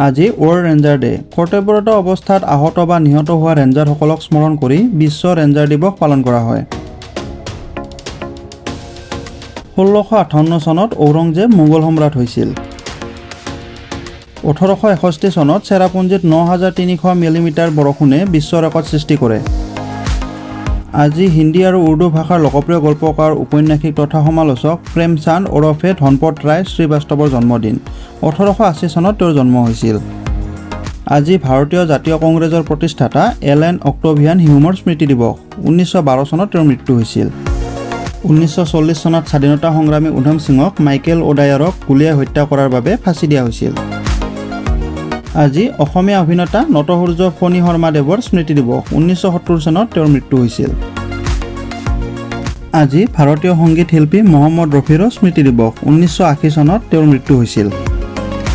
আজি world ranger day. কৰ্তব্যৰত অৱস্থাত আহত বা নিহত হোৱা ৰেঞ্জাৰসকলক স্মৰণ কৰি বিশ্ব ৰেঞ্জাৰ দিৱস পালন কৰা হয়। 1658 চনত ঔৰংজেব মোগল সম্ৰাট হৈছিল। 1861 চনত চেৰাপুঞ্জীত 9300 মিলিমিটাৰ বৰষুণে বিশ্ব ৰেকৰ্ড সৃষ্টি কৰে। আজি হিন্দী আৰু উৰ্দু ভাষাৰ লোকপ্ৰিয় গল্পকাৰ, ঔপন্যাসিক তথা সমালোচক প্ৰেমচান্দ ওৰফে ধনপত ৰায় শ্ৰীবাস্তৱৰ জন্মদিন। 1880 চনত তেওঁৰ জন্ম হৈছিল। আজি ভাৰতীয় জাতীয় কংগ্ৰেছৰ প্ৰতিষ্ঠাতা এলেন অক্টোভিয়ান হিউমৰ স্মৃতি দিৱস। 1912 চনত তেওঁৰ মৃত্যু হৈছিল। 1940 চনত স্বাধীনতা সংগ্ৰামী উধম সিঙক মাইকেল অ'ডায়াৰক গুলীয়াই হত্যা কৰাৰ বাবে ফাঁচি দিয়া হৈছিল। আজি অসমীয়া অভিনেতা নটসূৰ্য ফণী শৰ্মাদেৱৰ স্মৃতি দিৱস। 1970 চনত তেওঁৰ মৃত্যু হৈছিল। আজি ভাৰতীয় সংগীত শিল্পী মহম্মদ ৰফিৰো স্মৃতি দিৱস। 1980 চনত তেওঁৰ মৃত্যু হৈছিল।